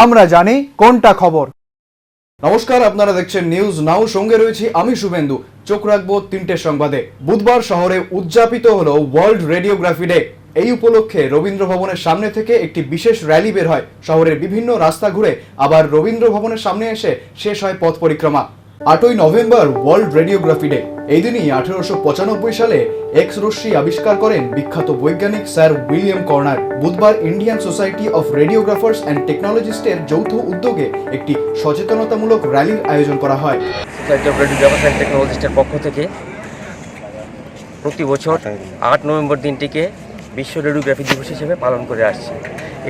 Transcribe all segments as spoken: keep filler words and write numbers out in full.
আমরা জানি কোনটা খবর। নমস্কার, আপনারা দেখছেন নিউজ নাও, সঙ্গে রয়েছি আমি শুভেন্দু। চোখ রাখবো তিনটে সংবাদে। বুধবার শহরে উদযাপিত হলো ওয়ার্ল্ড রেডিওগ্রাফি ডে। এই উপলক্ষে রবীন্দ্র ভবনের সামনে থেকে একটি বিশেষ র‍্যালি বের হয়। শহরের বিভিন্ন রাস্তা ঘুরে আবার রবীন্দ্র ভবনের সামনে এসে শেষ হয় পথ পরিক্রমা। আটই নভেম্বর ওয়ার্ল্ড রেডিওগ্রাফি ডে। এই দিনই আঠেরোশো পঁচানব্বই সালে এক্স রশ্মি আবিষ্কার করেন বিখ্যাত বৈজ্ঞানিক স্যার উইলিয়াম কর্নার। বুধবার ইন্ডিয়ান সোসাইটি অফ রেডিওগ্রাফার্স অ্যান্ড টেকনোলজিস্টের যৌথ উদ্যোগে একটি সচেতনতামূলক র‍্যালির আয়োজন করা হয়। সোসাইটি অফ রেডিওগ্রাফার্স অ্যান্ড টেকনোলজিস্টের পক্ষ থেকে প্রতি বছর আট নভেম্বর দিনটিকে বিশ্ব রেডিওগ্রাফি দিবস হিসেবে পালন করে আসছে।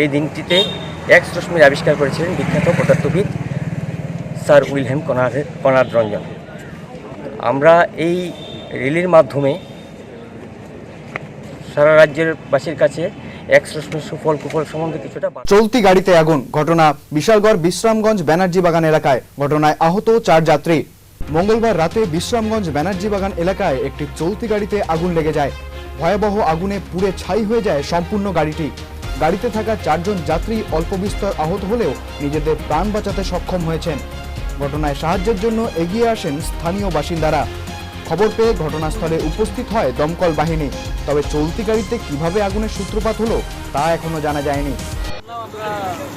এই দিনটিতে এক্স রশ্মির আবিষ্কার করেছিলেন বিখ্যাত পদার্থবিদ স্যার উইলহেম কনার-, কনার্ড রঞ্জন। আমরা এই র‍্যালির মাধ্যমে সারা রাজ্যের বাসীর কাছে এক্স রশ্মির সুফল কুফল সম্বন্ধে কিছুটা বার্তা চলতি গাড়িতে আগুন, ঘটনা বিশালগড় বিশ্রামগঞ্জ ব্যানার্জি বাগান এলাকায়। ঘটনায় আহত চার যাত্রী। মঙ্গলবার রাতে বিশ্রামগঞ্জ ব্যানার্জি বাগান এলাকায় একটি চলতি গাড়িতে আগুন লেগে যায়। ভয়াবহ আগুনে পুড়ে ছাই হয়ে যায় সম্পূর্ণ গাড়িটি। গাড়িতে থাকা চারজন যাত্রী অল্প বিস্তর আহত হলেও নিজেদের প্রাণ বাঁচাতে সক্ষম হয়েছেন। ঘটনায় সাহায্যের জন্য এগিয়ে আসেন স্থানীয় বাসিন্দারা। খবর পেয়ে ঘটনাস্থলে উপস্থিত হয় দমকল বাহিনী। তবে চলতি গাড়িতে কিভাবে আগুনের সূত্রপাত হলো, তা এখনো জানা যায়নি। আমরা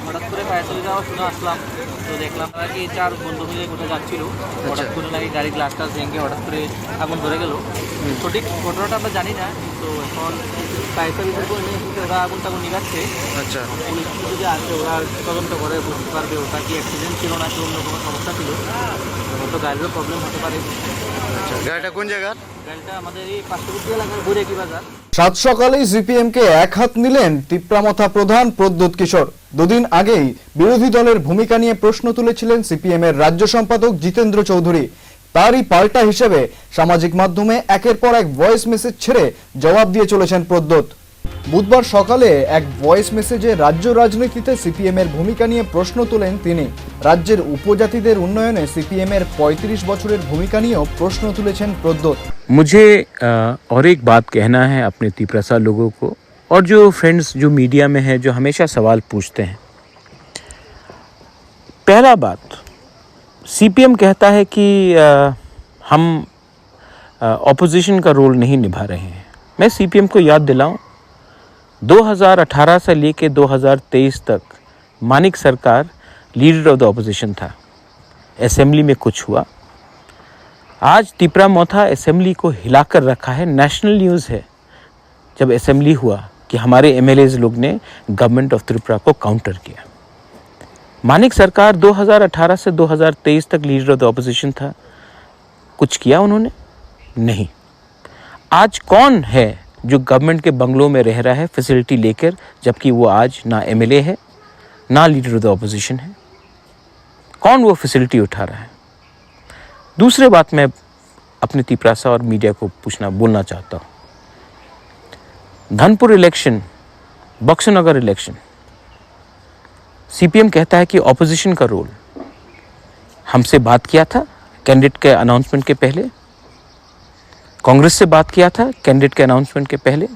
হঠাৎ করে ফায়ার সার্ভিস আওয়াজ শুনে আসলাম, তো দেখলাম নাকি চার বন্ধু মিলে কোথাও যাচ্ছিল, হঠাৎ করে নাকি গাড়ির গ্লাস টাস ভেঙে হঠাৎ করে আগুন ধরে গেল। সঠিক ঘটনাটা আমরা জানি না, তো এখন ফায়ার সার্ভিসের উপর নিয়ে এসেছে, ওরা আগুন টাগুন নিভাচ্ছে। আচ্ছা। পুলিশ যদি আসে, ওরা তদন্ত করে বুঝতে পারবে ওটা কি অ্যাক্সিডেন্ট ছিল নাকি অন্য কোনো সমস্যা ছিল। হয়তো গাড়িরও প্রবলেম হতে পারে। আচ্ছা, গাড়িটা কোন জায়গার? গাড়িটা আমাদের এই পার্শ্ববর্তী এলাকার বৈরাগী বাজার। সাত সকালেই সিপিএমকে এক হাত নিলেন তিপ্রামথা প্রধান প্রদ্যুৎ কিশোর। দুদিন আগেই বিরোধী দলের ভূমিকা নিয়ে প্রশ্ন তুলেছিলেন সিপিএম এর রাজ্য সম্পাদক জিতেন্দ্র চৌধুরী। তারই পাল্টা হিসেবে সামাজিক মাধ্যমে একের পর এক ভয়েস মেসেজ ছেড়ে জবাব দিয়ে চলেছেন প্রদ্যুৎ। বুধবার সকালে এক ভয়েস মেসেজে রাজ্য রাজনীতিতে সিপিএম এর ভূমিকা নিয়ে প্রশ্ন তোলেন তিনি। রাজ্যের উপজাতিদের উন্নয়নে সিপিএম এর পঁয়ত্রিশ বছরের ভূমিকা নিয়েও প্রশ্ন তুলেছেন প্রদ্যুৎ। मुझे, अ, और एक बात कहना है अपने तिपरासा लोगों को और जो फ्रेंड्स जो मीडिया में है, जो हमेशा सवाल पूछते हैं। पहला बात, सीपीएम कहता है कि, अ, हम, अ, ऑपोजिशन का रोल नहीं निभा रहे हैं। मैं सीपीएम को याद दिलाऊं, दो हज़ार अठारह से लेके दो हज़ार तेईस तक मानिक सरकार लीडर ऑफ द ऑपोजिशन था। असेंबली में कुछ हुआ। आज तिपरा मोथा असेंबली को हिलाकर रखा है, नेशनल न्यूज़ है। जब असेंबली हुआ कि हमारे एमएलएज लोग ने गवर्नमेंट ऑफ त्रिपुरा को काउंटर किया। मानिक सरकार दो हज़ार अठारह से दो हज़ार तेईस तक लीडर ऑफ द ऑपोजिशन था, कुछ किया उन्होंने? नहीं। आज कौन है जो गवर्नमेंट के बंगलों में रह रहा है फैसिलिटी लेकर, जबकि वो आज ना एमएलए है, ना लीडर ऑफ द ऑपोजिशन है? कौन वो फैसिलिटी उठा रहा है? दूसरे बात मैं अपने तिपरासा और मीडिया को पूछना, बोलना चाहता हूँ, धनपुर इलेक्शन, बक्सनगर इलेक्शन, सीपीएम कहता है कि ऑपोजिशन का रोल। हमसे बात किया था कैंडिडेट के अनाउंसमेंट के पहले, कांग्रेस से बात किया था कैंडिडेट के अनाउंसमेंट के पहले,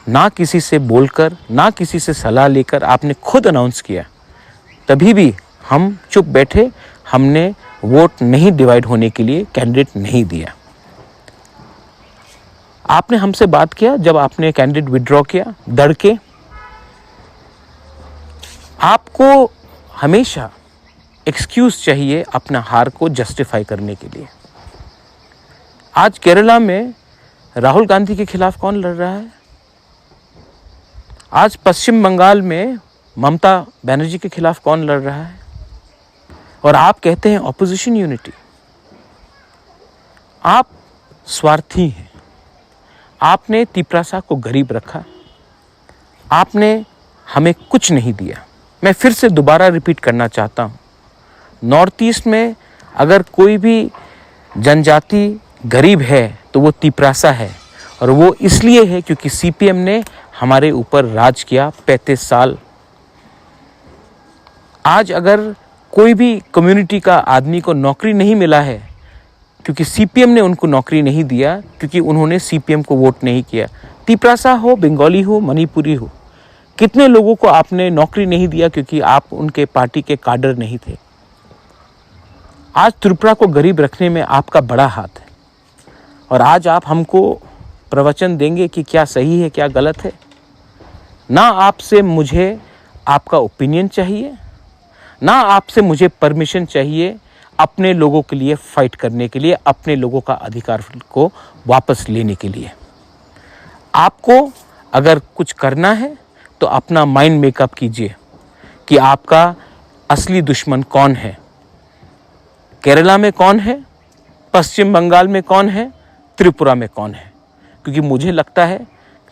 ना किसी से बोलकर, ना किसी से सलाह लेकर आपने खुद अनाउंस किया, तभी भी हम चुप बैठे, हमने वोट नहीं डिवाइड होने के लिए कैंडिडेट नहीं दिया। आपने हमसे बात किया जब आपने कैंडिडेट विड्रॉ किया, दड़ के। आपको हमेशा एक्सक्यूज चाहिए अपना हार को जस्टिफाई करने के लिए। आज केरला में राहुल गांधी के खिलाफ कौन लड़ रहा है? आज पश्चिम बंगाल में ममता बनर्जी के खिलाफ कौन लड़ रहा है? और आप कहते हैं ऑपोजिशन यूनिटी। आप स्वार्थी हैं। आपने तिपरासा को गरीब रखा, आपने हमें कुछ नहीं दिया। मैं फिर से दोबारा रिपीट करना चाहता हूँ, नॉर्थ ईस्ट में अगर कोई भी जनजाति गरीब है तो वो तिपरासा है, और वो इसलिए है क्योंकि सीपीएम ने हमारे ऊपर राज किया पैंतीस साल। आज अगर कोई भी कम्युनिटी का आदमी को नौकरी नहीं मिला है, क्योंकि सीपीएम ने उनको नौकरी नहीं दिया, क्योंकि उन्होंने सीपीएम को वोट नहीं किया। तिपरासा हो, बंगाली हो, मणिपुरी हो, कितने लोगों को आपने नौकरी नहीं दिया क्योंकि आप उनके पार्टी के काडर नहीं थे। आज त्रिपुरा को गरीब रखने में आपका बड़ा हाथ है। और आज आप हमको प्रवचन देंगे कि क्या सही है, क्या गलत है। ना आपसे मुझे आपका ओपिनियन चाहिए, ना आपसे मुझे परमिशन चाहिए अपने लोगों के लिए फाइट करने के लिए, अपने लोगों का अधिकार को वापस लेने के लिए। आपको अगर कुछ करना है तो अपना माइंड मेकअप कीजिए कि आपका असली दुश्मन कौन है, केरला में कौन है, पश्चिम बंगाल में कौन है, त्रिपुरा में कौन है। क्योंकि मुझे लगता है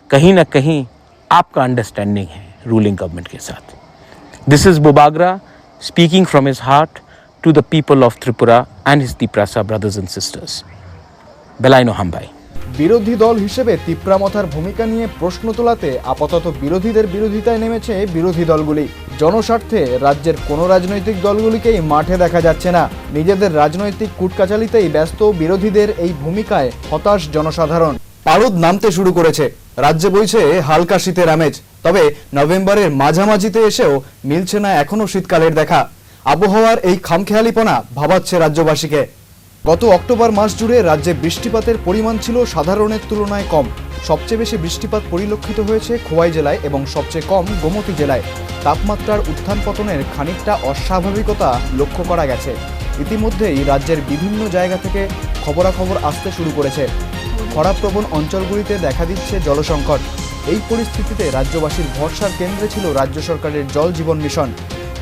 कहीं ना कहीं आपका अंडरस्टैंडिंग है रूलिंग गवर्नमेंट के साथ। This is Bubagra speaking from his heart to the people of Tripura and his Tiprasa brothers and sisters. Belaino hambai. বিরোধী দল হিসেবে তিপ্রা মথার ভূমিকা নিয়ে প্রশ্ন তোলাতে আপাতত বিরোধীদের বিরোধিতায় নেমেছে বিরোধী দলগুলি। জনস্বার্থে রাজ্যের কোনো রাজনৈতিক দলগুলিকেই মাঠে দেখা যাচ্ছে না। নিজেদের রাজনৈতিক কুটকাচালিতেই ব্যস্ত বিরোধীদের এই ভূমিকায় হতাশ জনসাধারণ। পারদ নামতে শুরু করেছে, রাজ্যে বইছে হালকা শীতের আমেজ। তবে নভেম্বরের মাঝামাঝিতে এসেও মিলছে না এখনও শীতকালের দেখা। আবহাওয়ার এই খামখেয়ালিপনা ভাবাচ্ছে রাজ্যবাসীকে। গত অক্টোবর মাস জুড়ে রাজ্যে বৃষ্টিপাতের পরিমাণ ছিল সাধারণের তুলনায় কম। সবচেয়ে বেশি বৃষ্টিপাত পরিলক্ষিত হয়েছে খোয়াই জেলায় এবং সবচেয়ে কম গোমতী জেলায়। তাপমাত্রার উত্থান পতনের খানিকটা অস্বাভাবিকতা লক্ষ্য করা গেছে। ইতিমধ্যেই রাজ্যের বিভিন্ন জায়গা থেকে খবরাখবর আসতে শুরু করেছে। খরাপ্রবণ অঞ্চলগুলিতে দেখা দিচ্ছে জলসংকট। এই পরিস্থিতিতে রাজ্যবাসীর ভরসার কেন্দ্রে ছিল রাজ্য সরকারের জল জীবন মিশন,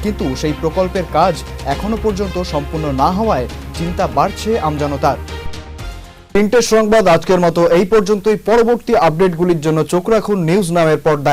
কিন্তু সেই প্রকল্পের কাজ এখনো পর্যন্ত সম্পূর্ণ না হওয়ায় চিন্তা বাড়ছে আমজনতার। তিনটে সংবাদ আজকের মতো এই পর্যন্তই। পরবর্তী আপডেটগুলির জন্য চোখ রাখুন নিউজ নামের পর্দায়।